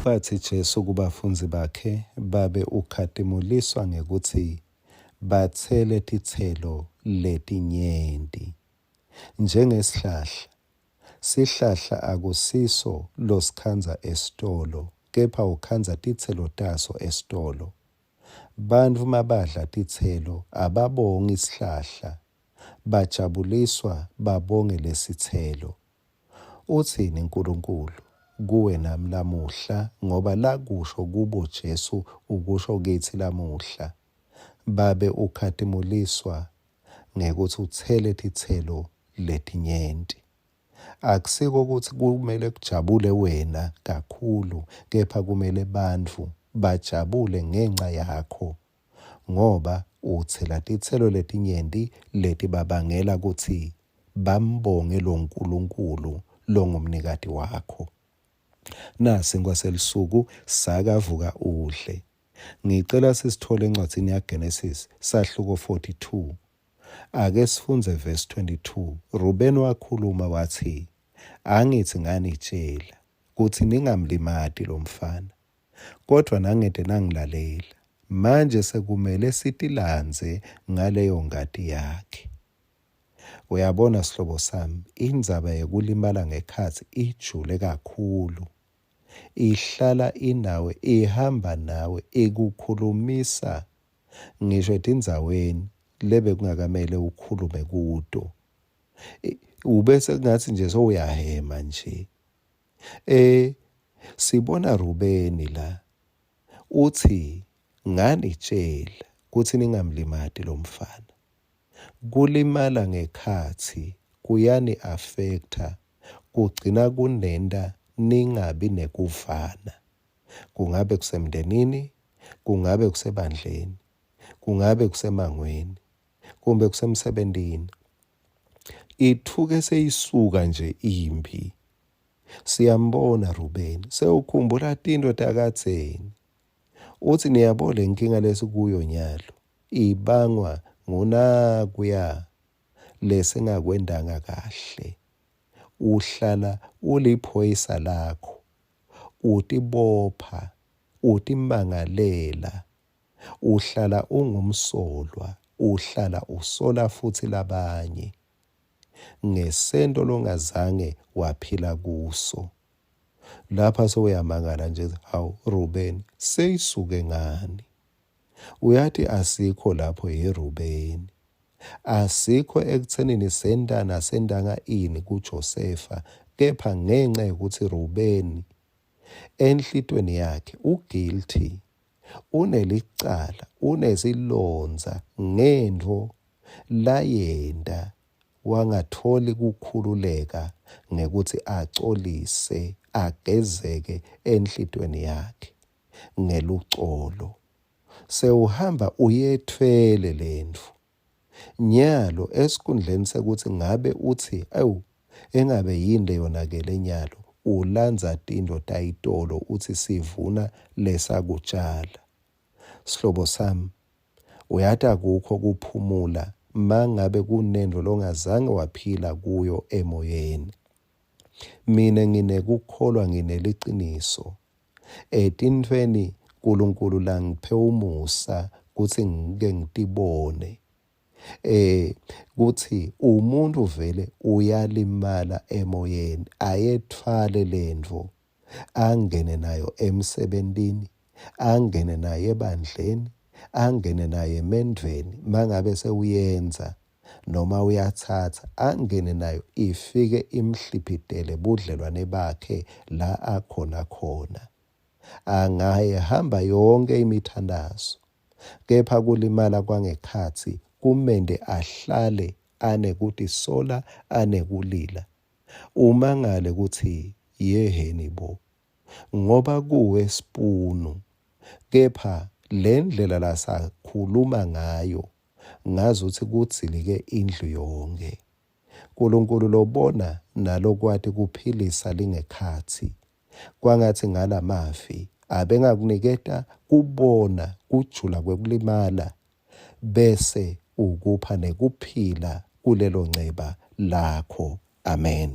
Watsi Jesu kubafundzi bakhe, Babe ukhatimuliswa ngekutsi batsele titselo letinyenti. Njengesihlahla, sihlahla akusiso losikhandza esitolo, kepha ukhandza titselo taso esitolo. Bantfu mabadla titselo ababongi sihlahla, bajabuliswa babonge lesitselo. Utsini Nkulunkulu kuwe nami lamuhla ngoba lakusho kubo Jesu ukusho kitsi lamuhla. Babe ukhatimuliswa ngekutsi utsele titselo letinyenti. Akusiko kutsi kumele kujabule wena kakhulu kepha kumele bantfu bajabule ngenca yakho ngoba utsela titselo letinyenti letibabangela kutsi bambonge loNkulunkulu longumnikati wakho. Nasi sinkwa selusuku sakavuka udle. Ngicela sisithole encwadzini yaGenesis sahluko 42. Ake sifundze verse 22. Rubeni wakhuluma watsi, Angitsi nganitjela kutsi ningamlimati lomfana. Kodvwa nangete nangilalela. Manje sekumele sitilandze ngaleyo ngati yakhe. Uyabona sihlobo sami, indzaba yekulimala ngekhatsi ijule kakhulu. Ihlala inawe, ihamba nawe, ikukhulumisa ngisho etindzaweni lebekungakamele ukhulume kuto. Ubese kungatsi nje sewuyahhema nje. E, sibona Rubeni la, utsi, Nganitjela kutsi ningamlimati lomfana. Kulimala ngekhatsi kuyani-affecta kugcina kunenta ningabi nekuvana. Kungabe kusemndenini, kungabe kusebandleni, kungabe kusemangweni, kumbe kusemsebentini. Itfuke seyisuka nje imphi. Siyambona Rubeni sewukhumbula tintfo takadzeni. Utsi niyabo lenkinga lesikuyo nyalo ibangwa ngunakuya lesingakwentanga kahle. Uhlala uliphoyisa lakho, utibopha, utimangalela Uhlala ungumsolwa, uhlala usola futsi labanye ngesento longazange waphila kuso. Lapha sewuyamangala nje, hawu Rubeni, seyisuke ngani? Uyati asikho lapho ye Rubeni. Asikho ekutsenini sentani asentanga ini kuJosefa, kepha ngenca yekutsi Rubeni enhlitweni yakhe u-guilty Unelicala, unesilondza ngentfo layenta wangatfoli kukhululeka ngekutsi acolise, agezeke enhlitiyweni yakhe ngelucolo. Sewuhamba uyetfwele lentfo. Nyalo esikhundleni sekutsi ngabe utsi awu engabe yini leyonakele nyalo ulandza tintfo tayitolo utsi sivuna lesakutjala. Sihlobo sami uyati akukho kuphumula mangabe kunentfo longazange waphila kuyo emoyeni. Mine nginekukholwa ngineliciniso etintfweni Nkulunkulu langiphe umusa kutsi ngike ngitibone eh kutsi umuntu vele uyalimala emoyeni ayethwale lentfo angene nayo emsebentini angene nayo ebandleni angene nayo emendvweni mangabe sewuyenza noma uyatsatsa angene nayo ifike imhliphitele budlelwane bakhe la akhona khona. Angayihamba yonke imithandazo, kepha kulimala kwangekhatsi kumente ahlale anekutisola, anekulila. Umangale kutsi yehheni bo, ngoba kuwe sipunu, kepha lendlela lasakhuluma ngayo Ngazutsi kudzilike indlu yonkhe. Nkulunkulu lobona nalokwati kuphilisa lingekhatsi, kwangatsi ngalamavi abengakuniketa kubona kujula kwekulimala bese ukupha nekuphila kulelo nceba lakho. Amen.